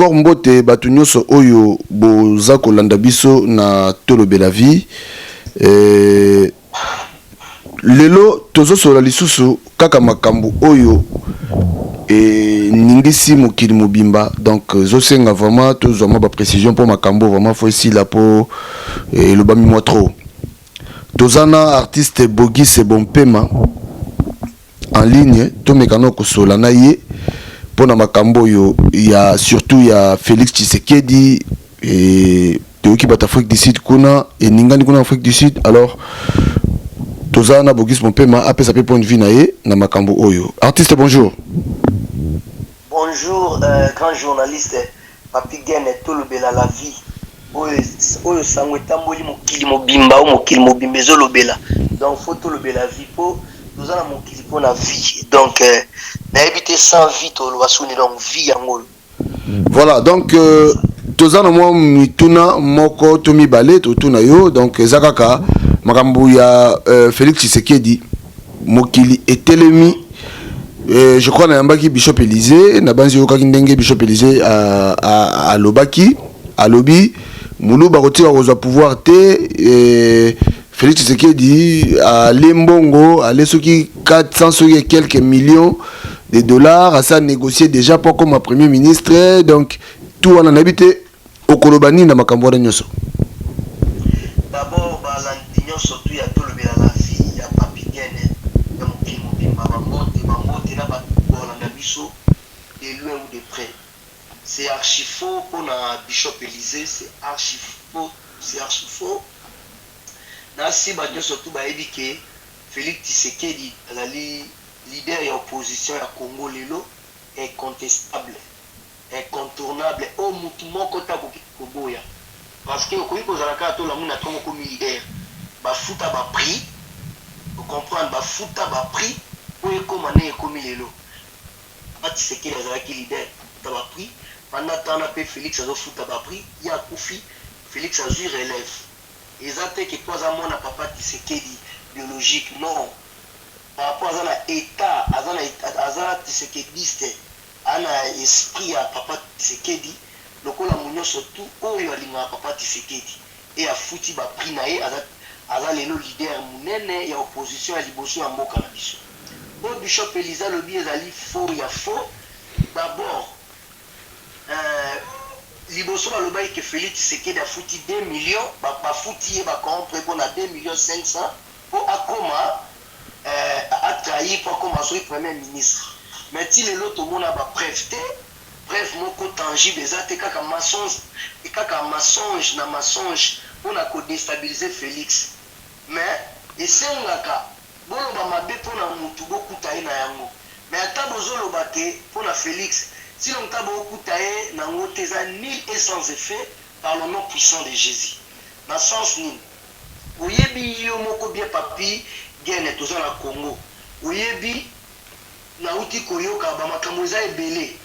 Encore mbote bato nyonso oyo boza kolanda biso na Tolobela Vie. Lelo tozosolola lisusu kaka makambo oyo eningisi mokili mobimba. Donc ezosenga vraiment tozwa mwa baprécision mpo makambo vraiment fo esila, mpo elobami mwa trop. Toza na artiste Bogis Bompema en ligne. Tomekana kosola na ye mpona makambo oyo ya surtout ya Félix Tshisekedi. Toyoki bato Afrique du Sud kuna, eningani kuna Afrique du Sud. Alors toza na Bogis Bompema, apesa mpe point de vue na ye na makambo oyo. Artiste, bonjour. Bonjour, grand journaliste Papi Gene, Tolobela la Vie. Oyo sango etamboli mokili mobimba, oyo mokili mobimba ezolobela. Donc faut tolobela vie, mpo toza na mokili mpo na vie. Donc nayebi te, sans vie toloba suni. Donc vie yango oyo. Voilà, donc toza na mwa mituna moko to mibale totuna yo. Donc eza kaka makambo ya Félix Tshisekedi. Mokili etelemi. Je crois nayambaki Bishop Élysée na banzi, oyokaki ndenge Bishop Élysée alobaki, alobi moluba kotika kozwa pouvoir te. Félix Tshisekedi ale mbongo, ale soki 400 soki quelques millions de dollars, asa négocier déjà mpo akoma premier ministre. Donc tout wana, nayebi te okoloba nini na makambo wana nyonso. D'abord, balandi nyonso tu ya Tolobela la Vie ya Papi Gene ya mokili mobimba, bambote, bambote na bato bolanda biso de loin ou de près. C'est archi faux mpona Bishop Élysée, c'est archi faux, c'est archi faux. Nasi bato nyonso tu bayebi ke Félix Tshisekedi azali leader ya opposition ya Congo lelo, incontestable, incontournable, oyo mutu moko te akoki koboya, parce que okoki kozala kaka tolamu na ntongo komi leader. Bafuta baprix, ocomprendre, bafuta baprix oyo ekóma ndenge ekómi lelo. Tshisekedi azalaki leader, futa baprix pendant temps na mpe Félix azofuta baprix. Ye akufi, Félix azwi relève. Eza te ke po aza mwana papa Tshisekedi biologique, non. Par rapport aza na état, aza na, aza tshisekediste, aza na esprit ya papa Tshisekedi, lokola mo nyonso tu oyo alingaka papa Tshisekedi. E afuti baprix na ye, aza lelo leader monene ya opposition ya liboso ya mboka na biso. Oyo Bishop Élysée alobi ezali faux ya faux. D'abord, liboso balobaki ke Félix Tshisekedi afuti 2 millions, bafuti ye, bacorrompre mpona 2 millions 500 mpo akoma atrahir, mpo akoma soki premier ministre. Mais ti lelo tomona bapreuve te, preuve moko tangible eza te. Kaka mensonge, kaka mensonge na mensonge mpona kodéstabiliser Félix. Mais esengaka boloba mabe mpona mutu, bokuta ye na yango. Mais ata bozoloba te mpona Félix, si longtemps bokuta ye nango te, eza nul et sans effet par le nom puissant de Jésus. Na sens nini? Oyebi yo moko bien, Papi Gene, toza na Congo. Oyebi, nauti koyoka bamakambo eza ebele.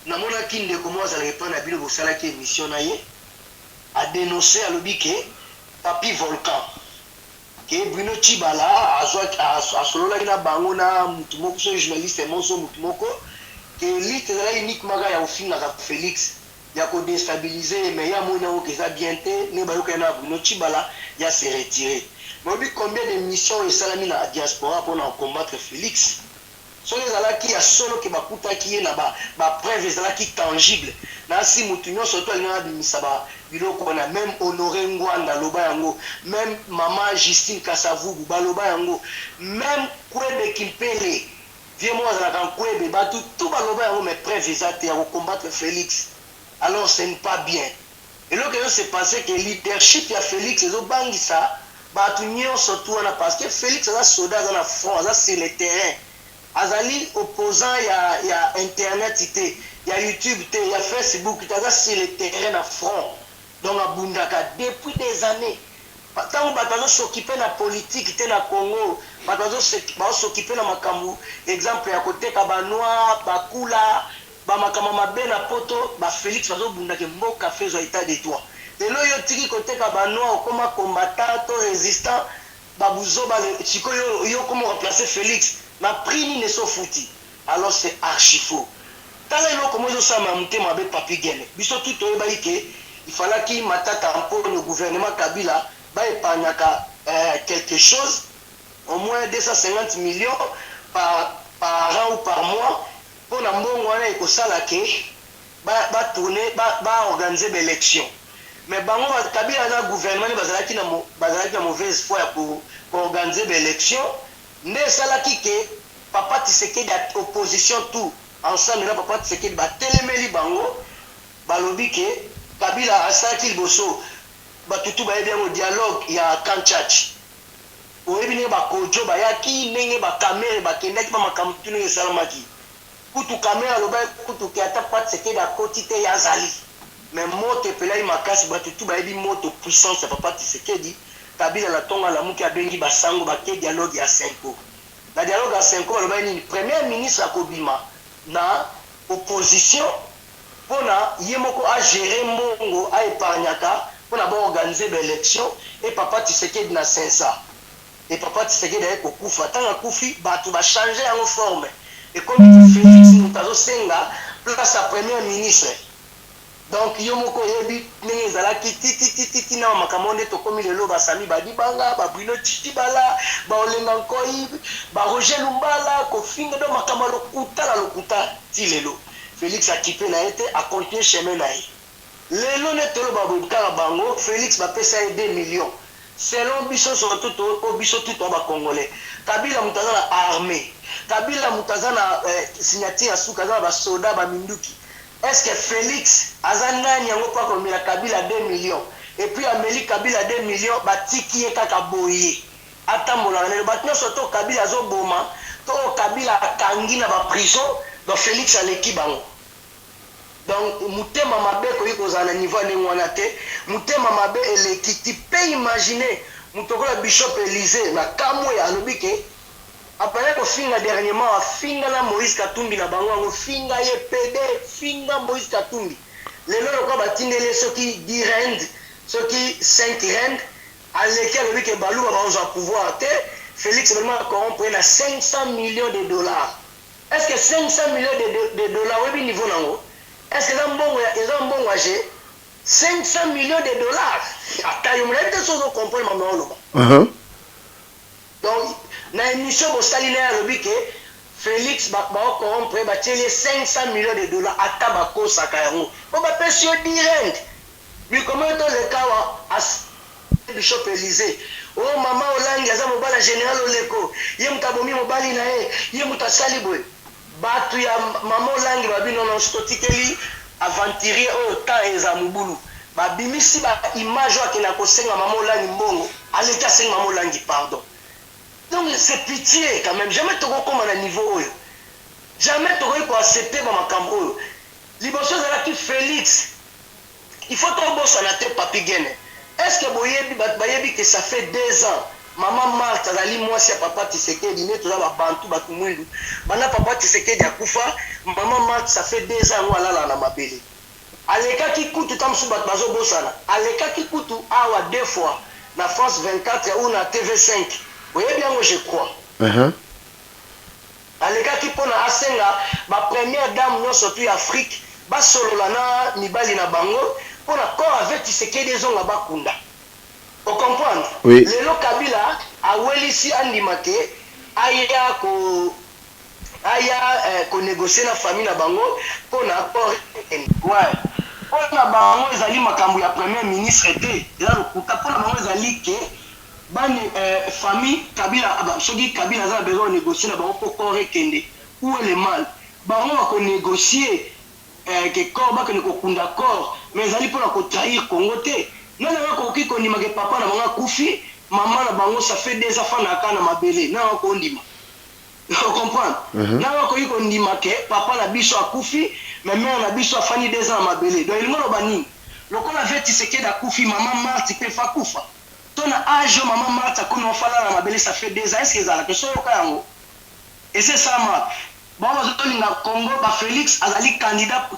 Namonaki ndeko moko azalaka epai na bino, bosalaki émission na ye, adénonce, alobi ke Papi Volcan, ke Bruno Tshibala asololaki na bango na mutu moko, so journaliste moso, mutu moko, ke liste ezalaki uniquement kaka ya kofingaka Félix, ya kodéstabiliser ye. Mais ya moni yango ke eza bien te. Nde bayokaki na Bruno Tshibala, ya se retire. Boyebi combien de mission esalami na diaspora mpona combattre Félix? Soki ezalaki ya solo ke bakutaki ye na bapreuve, ezalaki tangible, nasi motu nyonso to alingaka abimisa biloko wana. Même Honoré Ngbanda aloba yango, même mama Justine Kasavubu baloba yango, même Kwebe Kimpele, vie moko azalaka Nkwebe, bato tu baloba yango. Mais preuve eza te ya kocombattre Félix. Alors ce n'est pas bien. Eloko ezo se passe ke leadership ya Félix ezobangisa bato nyonso tu wana, parce que Félix aza soda, aza na front, aza sur le terrain. Azali opposant ya internet te, ya YouTube te, ya Facebook te. Aza sur le terrain, na front. Donc abundaka depuis des années. Ntango bato bazosokipe na politike te na Congo, bato bazosokipe na makambo, exemple ya koteka banoir, bakula, bamakambo mabe na poto, bafélix bazobundaka mboka fe ezwa état de droit. Lelo yo otiki koteka banoir, okóma combattant to résistant, babuzoba. Sikoyo yo okóma remplacer Félix na prix nini? Esofuti. Alors c'est archi faux. Tala eloko moko ezosalama ya motema mabe, Papi Gene. Biso tu toyebaki ke ifalaki Matata Mponyo, gouvernement Kabila, baépargnaka quelque chose, au moins 250 millions par an ou par mois, mpona mbongo wana ekosala ke batourne, baorganiser baélection. Mais bango, Kabila na gouvernement nde bazalaki na mauvaise foi ya koorganiser baélection. Nde esalaki ke papa Tshisekedi, opposition tout ensemble na papa Tshisekedi batelemeli bango. Balobi ke Kabila asalaki liboso, batutu bayebi yango, dialogue ya Camp Tshatshi. Oyebi ndenge bakojo bayaki, ndenge baKamerhe bakendaki, bamakambo tu ndenge esalamaki. Kutu Kamerhe alobaki kutu ke ata papa Tshisekedi akoti te, ye azali. Mais moto epelaki makasi, bato tu bayebi moto, puissance ya papa Tshisekedi. Kabila na ntongo alamuki, abengi basango, bake dialogue ya Cenco. Na dialogue ya Cenco balobaki nini? Premier ministre akobima na opposition mpona ye moko agérer mbongo aépargnaka mpona baorganiser baélection. E papa Tshisekedi na sensa e papa Tshisekedi aye kokufa. Ntango akufi, bato bachange yango forme, ekomi Félix moto azosenga place ya premier ministre. Donc yo moko oyebi ndenge ezalaki tititititi na makambo nde tokomi lelo. Basami Badibanga, baBruno Tshibala, baOlenga Nkoi, baRoger Lumbala, kofinga, do makambo ya lokuta na lokuta ti lelo. Félix akipe na ye te, acontinue chemin na ye. Lelo nde toloba boye kaka bango, Félix bapesa ye 2 millions. Selon biso, surtout oyo biso tu toa bacongolais, Kabila moto aza na armée, Kabila moto aza na signature ya suka, aza na basoda, baminduki. Est ce que Félix aza nani yango mpo akomela Kabila 2 millions? Et puis ameli Kabila 2 millions, batiki ye kaka boye, atambolaka lelo. Bato nyonso to Kabila azoboma, to oyo Kabila akangi na baprison, donc Félix aleki bango. Donc motema mabe ekoki kozala na niveau ya ndenge wana te. Motema mabe eleki. Tu peux imaginer moto okola bishop Élysée na Kamwe, alobi ke apaya kofinga dernièrement, afinga na Moïse Katumbi na bango yango, finga ye pede, finga Moïse Katumbi. Lelo lokola batindeli ye soki 10 rand, soki 5 rand, aleki alobi ke Baluba bazwa pouvoir te, Félix vraiment corrompre ye na 500 millions de dollars. Est ce que 500 millions de dollars, oyebi niveau nango? Est ce que eza mbongo ya g 500 millions de dollars? Ata yo nayebi te soki ozocomprendre mama oloba. Donc na émission bosali na ye, alobi ke Félix baocorrompre, batieli ye 500 millions de dollars. Ata bakosaka yango mpo bapesi yo 10 rand, bikomo toleka awa. Bishop Élysée o oh, mama Olangi aza mobali ya général Oleko, ye moto abomi mobali na ye, ye moto asali boye. Bato ya mama Olangi babi nono, totikeli aventurier oyo, temps eza mobulu. Babimisi baimage oyo akenda kosenga mama Olangi mbongo, aleki asengi mama Olangi pardon. Donc c'est pitié quand même. Jamais tokokóma na niveau oyo, jamais tokoki koaccepter bamakambo oyo. Liboso ezalaki Félix. Il faut tobosana te, Papi Gene. Est ce que boyebi, bato bayebi ke ça fait 2 ans mama Marthe azali mwasi ya papa Tshisekedi? Nde toza babantu, bato mwindu. Banda papa Tshisekedi akufa, mama Marthe, ça fait 2 ans yango alala na mabele. Alekaki kutu ta mosusu, bato bazobosana, alekaki kutu awa deux fois na France 24 ou na TV5, oyebi yango, je crois. Alekaki mpona asenga bapremière dame nyonso tu ya Afrique basolola na mibali na bango mpona corps avec Tshisekedi ezonga, bakunda. Ocomprendre? Oui. Lelo Kabila awelisi andima ke aya ko aya konégocier na famille na bango mpona corps. Ouais, mpona bango ezali makambo ya premier ministre te, eza lokuta. Mpona bango ezali ke bani famille Kabila, soki Kabila aza na besoin négocier na bango mpo corps ekende, où est le mal? Bango bakonégocier ke corps bakende kokunda corps, mais ezali mpona kotrahir Congo te. Nani anga kokoki kondima ke papa na bango akufi, mama na bango ça fait des afandaka kaka na mabele? Nanga kondima, ocomprendre? Nanga koki kondima ke papa na biso akufi, mais mère na biso afandi 2 ans na mabele? Donc elingi oloba nini? Lokola ve Tshisekedi akufi, mama Marthe mpe fa kufa to na age oyo mama Marthe akomi ofanda na mabele, ça fait 2 ans. Est ce que ezalaka so oyoka yango ese esalama? Bango bazolinga Congo baFélix azali candidat.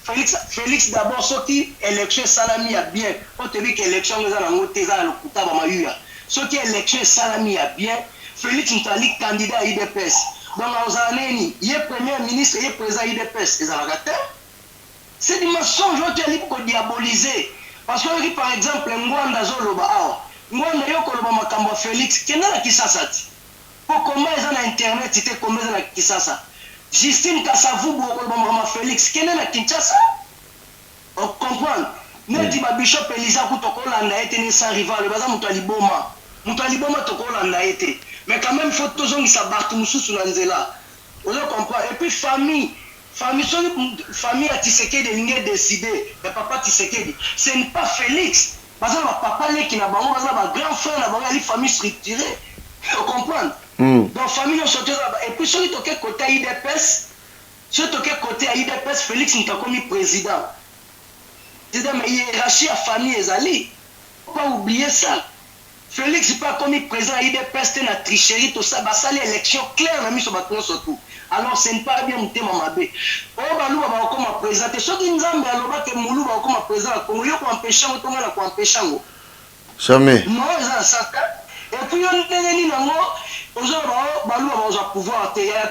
Félix, Félix d'abord, soki élection esalami ya bien, po toyebi ke élection yango eza nango te, eza na lokuta bamayuya. Soki élection esalami ya bien, Félix moto azali candidat ya UDPS. Donc akozala neni? Ye premier ministre, ye président UDPS, ezalaka te. C'est du mensonge oyo toyali kodiaboliser, parce que oyoki par exemple Ngwanda azoloba awa. Ngwanda, yo koloba makambo ya Félix, kende na Kisasa ti, po koma eza na internet te, koma eza na Kisasa. Justine Kasavubu, okoloba makambo ya Félix, kende na Kinshasa, ocomprendre. Neti babishop Eliza ku, tokolanda ye te, ni sans rival, baza moto ya liboma, moto ya liboma, tokolanda ye te. Mais quand même, faut tozongisa bato mosusu na nzela, ozo comprendre. Et puis famille, soki famille ya Tshisekedi elingi edécider ya papa Tshisekedi, ce n'est pas Félix. Baza na bapapa leki na bango, baza na bagrand frère na bango, yali famille structurée, ocomprendre. Donc famille nyonso te. Et puis soki toke côté ya UDPS, soki toke côté ya UDPS, Félix moto akomi président, c'est-à-dire, mais hiérarchie ya famille ezali, pas oublier ça. Félix mpe akomi président ya UDPS te na tricherie. Tosa basali élection claire na miso bato nyonso tout. Alors ce n'est pas bien, motema mabe oyo. Baluba bakokoma président te. Soki Nzambe alobake moluba akokoma président ya Congo, yo koempêcher yango? Tonga na koempêcher yango? Jamais. Non, eza na saka. Et puis yo, ndenge nini yango ozoloba baluba bazwa pouvoir te? Yaya,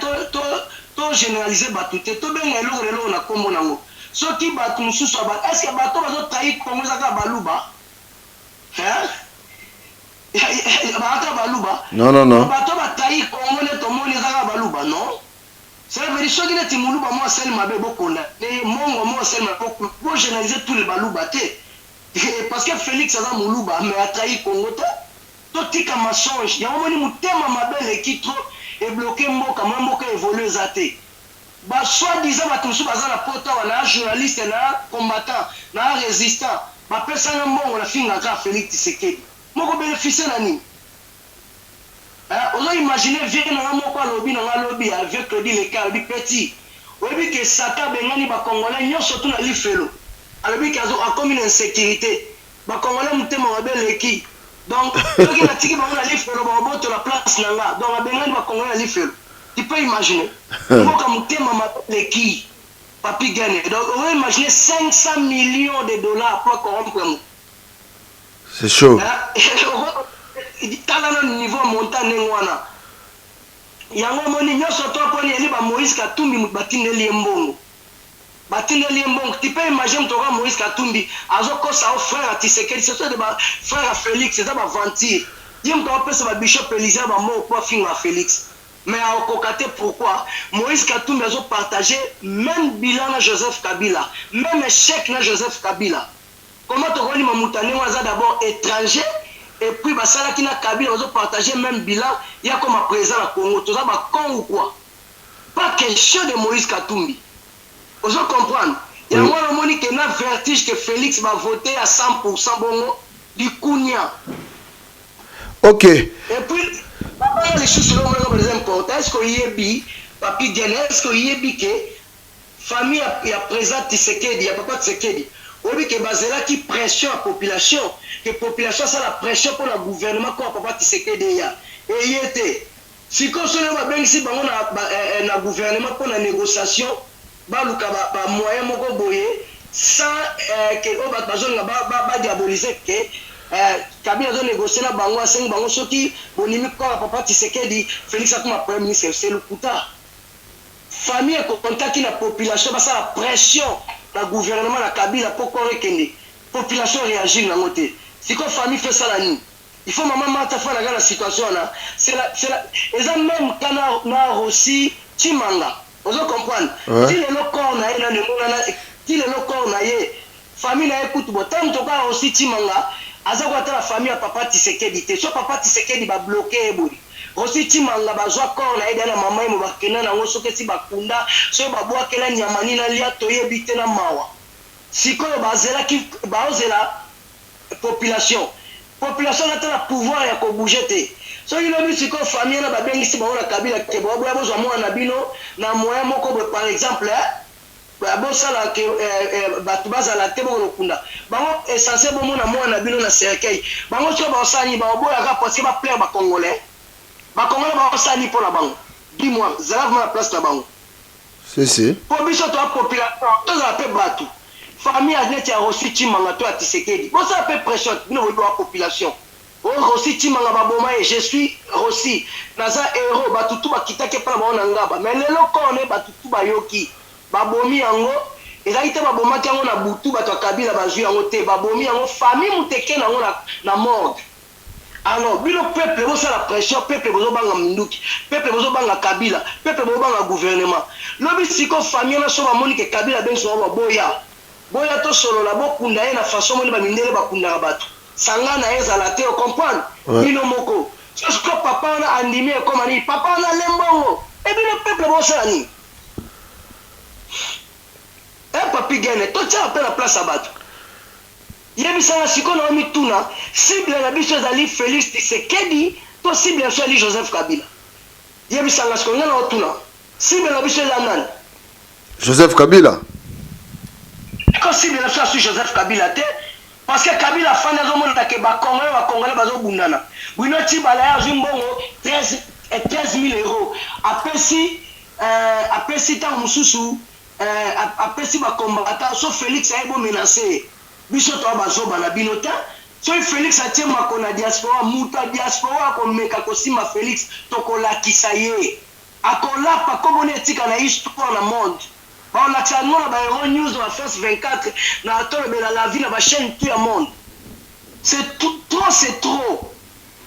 togénéraliser bato te, tobenga eloko leloko na nkombo nango. Soki bato mosusu, est ce que bato bazotrahir Congo eza kaka baluba? Bakaka baluba? Non, non, non. Bato batrahir Congo nde tomoni eza kaka baluba? Non. Ça veut dire soki neti moluba mo asali mabe, bokonda mongo mo asali mabe, bogénéraliser tous les baluba te, parce que Félix aza moluba, mais atrahir Congo te. Totika mensonge yango. Moni motema mabe eleki trop, ebloquer mboka. Mwa mboka évolue eza te. Basoi-disant bato mosusu baza na poto awa, na journaliste, na combattant, na résistant, bapesanga mbongo nafingaka Félix Tshisekedi. Moko bénéficie na nini? Ozo imagine, vieux nanga moko alobi nanga, alobi ya vieux Claudi Leka, alobi: "Petit, oyebi ke Satan abengani bacongolais nyonso tu na lifelo." Alobi ke akomi na insécurité, bacongolais motema mabe eleki. Donc soki natiki bango na lifelo, bakobotola place na nga. Donc abengani bacongolais na lifelo. Tu peux imaginer, mboka motema mabe eleki, Papi Gene. Donc ozo imaginer 500 millions de dollars pour corrompre mo. C'est chaud. Tala nanu niveau montant ndenge wana. Yango omoni nyonso to mponi eli bamoïse Katumbi, moto batindeli ye mbongo, batindeli ye mbongo. Tu peux imaginer, moto oka Moïse Katumbi azokosa o frère ya Tshisekedi, ce sont de bafrère ya Félix, eza baventure. Ye moto akopesa babishop Élysée bamoko po afinga Félix, mais akokoka te. Pourquoi? Moïse Katumbi azopartage même bilan na Joseph Kabila, même échec na Joseph Kabila. Comment tokolima moto ndenge aza d'abord étranger, et puis basalaki na Kabila, bazopartage même bilan, ya koma président na Congo? Toza bacon ou quoi? Pas question de Moïse Katumbi, ozo comprendre. Yango wana omoni ke na vertige ke Félix bavote à 100, bongo likunia. Ok. Et puis babaya lisusu eloko moko eza important. Est ce que oyebi, Papi Diane, est ce que oyebi ke famille ya président Tshisekedi, ya papa Tshisekedi, oyebi ke bazelaki pression ya population, ke population asala pression mpona gouvernement koma papa Tshisekedi eya eye te? Sikoyo soki babengisi bango na gouvernement mpona négociation, baluka bamoyen moko boye sans ke oyo bato bazolinga badiaboliser ke Kabila azonégocie na bango, asengi bango soki bonimi kaka papa Tshisekedi, Félix akoma premier ministre. C'est lokuta. Famille ekokontaki na population basala pression na gouvernement na Kabila mpo koro ekende. Population réagir nango te. Sikoyo famille fe esala nini? Il faut mama Martha fana kaka na situation wana. Eza même ka na Rossy Tshimanga, ozo comprendre. Ti lelo corps na ye nano emonana, ti lelo corps na ye, famille na ye kutu bo ntango toka Rossy Tshimanga aza koatala famille ya papa Tshisekedi te. So papa Tshisekedi babloquer ye boye, Rossy Tshimanga bazwa corps na ye da na mama ye mo, bakenda nango. Soki esi bakunda, soki babwakela nyama nini alia, toyebi te, na mawa. Sikoyo bazelaki, baozela population. Population aza te na pouvoir ya kobouger te. Soki lobi sikoyo famille wana babengisi bango na Kabila ke boya bozwa mwana na bino na moyen moko boye, par exemple bosala ke bato bazala te, bokona bango essentiel, bomona mwana na bino na cercueil. Bango soki baosala nini? Baoboyaka parce que baplaire bacongolais. Bacongolais baosala nini mpo na bango? Dis-moi, zala vraiment na place na bango. Si, si. Mpo biso toya population, tozala mpe bato famille ya neti ya Rossy Tshimanga to ya Tshisekedi, bosala mpe pression. Bino boyebi wa population. O Rossy Tshimanga baboma ye, je suis Rossy, naza heros, batu tout bakitaki epa na bango na Ngaba mais lelo corps naye batu tout bayoki babomi yango, ezalaki te babomaki yango na butu batu ya Kabila bazui yango te, babomi yango famille mutu eke nango na na morgue. Alors bino peuple bosala pression, peuple bozobanga minduki, peuple bozobanga Kabila, peuple bozobanga gouvernement, lobi sikoyo famille wana soki bamoni ke Kabila abengisi bango ba boya, boya tosolola, bokunda ye na façon omoni ba mindele bakundaka batu. Sanga naye ezala te o comprendre bino moko sikoyo papa wana andimi ekoma nini papa wana ale mbongo et bino peuple bosala nini eh papy gene totiaka pe na place ya batu yebisa nga sikoyo nao mituna cible na biso ezali Felix Tshisekedi to cible na biso ezali Joseph Kabila yebisa nga sikoyo nga nao tuna cible na biso eza nani? Joseph Kabila. Ko cible na biso asu Joseph Kabila te parce que Kabila afandi azo mona ke ba congolais ba congolais bazo bundana. Bruno Tshibala ye azui mbongo 13 13000 euros apesi euh, apesi tango mosusu euh, apesi ba combattants so Felix aye bo menacer ye. Biso toa ba zoba na bino te. Soki Felix atie mako na diaspora, mutu ya diaspora akomeka kosimba Felix tokolakisa ye. Akolapa kombo ne etika na histoire na monde. Bakolakisa yango na ba Euro news na ba France 24 na tolobela la vie na ba chaine tout ya monde. C'est trop c'est trop.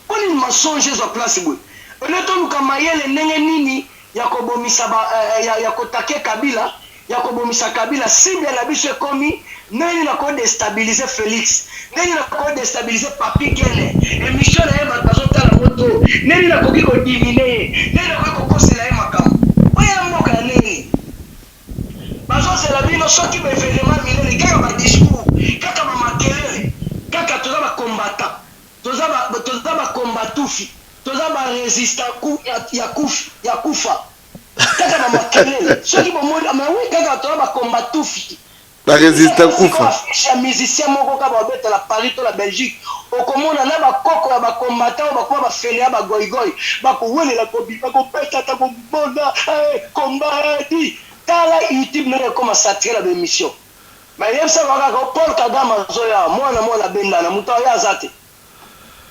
Po nini mensonge ezwa place boye? Au lieu toluka mayele ndenge nini ya kobomisa ba ya ko taquer Kabila, ya kobomisa Kabila, cible na biso ekomi ndenge nini nako destabiliser Felix, ndenge nini nako destabiliser Papy Gene, emission na ye batu bazotala yango trop, ndenge nini nakoki ko diminuer ye, ndenge nini nakoki kokosela ye makambo. Oyo eza mboka ya ndenge nini? Bazozela bino soki ba evenements minene kaka ba discours, kaka ba makelele, kaka toza ba combattants, toza ba toza ba combatufi, toza ba resistants ya ya kufa. Kaka ba makelele soki bomoni mais oui kaka toza ba combatufi. Ba resista kufa. Affiche ya musicien moko kaka babeta na Paris to na Belgique okomona na ba koko ya ba combattants oyo bakoma ba faineants ba goyigoyi bakowelela kobima kobeta ata komona eh combat eh dit tala YouTube ndenge ekoma sature na ba emissions mais yebisa bango kaka Paul Kagame azoya mwana mwana bendana moto aoya aza te.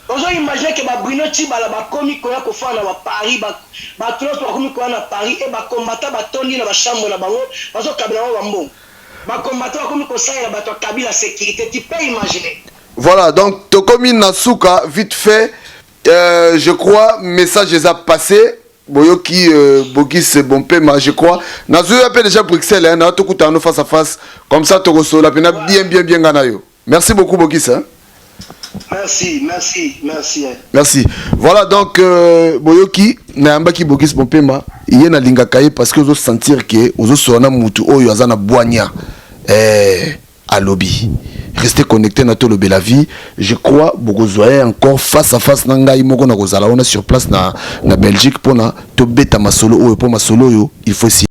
Ozo imaginer que ba Bruno Tshibala bakomi koya kofanda na ba Paris, ba batu nionso bakomi koya na Paris et ba combattants batondi na ba chambres na bango bazo kabela bango ba mbongo. Ba combattants bakomi kosalela batu ya Kabila securite, tu peux imaginer? Voilà donc tokomi na suka vite fait je crois message eza passe boyoki Bogis Bompema je crois nazoya pe déjà Bruxelles hein, na tokutana no face à face comme ça tokosolola pena bien bien bien nga na yo. Merci beaucoup Bogis hein. Merci, merci, merci. Merci. Voilà donc euh, Boyoki nayambaki Bogis Bompema ye nalingaka ye parce que ozo sentir que ozo sola na mutu oyo aza na bwanya eh, alobi restez connecté na tolobela vie je crois bokozwa ye encore face à face na ngai moko nakozala wana sur place na, na Belgique mpona tobeta masolo oyo mpo masolo oyo il faut esila.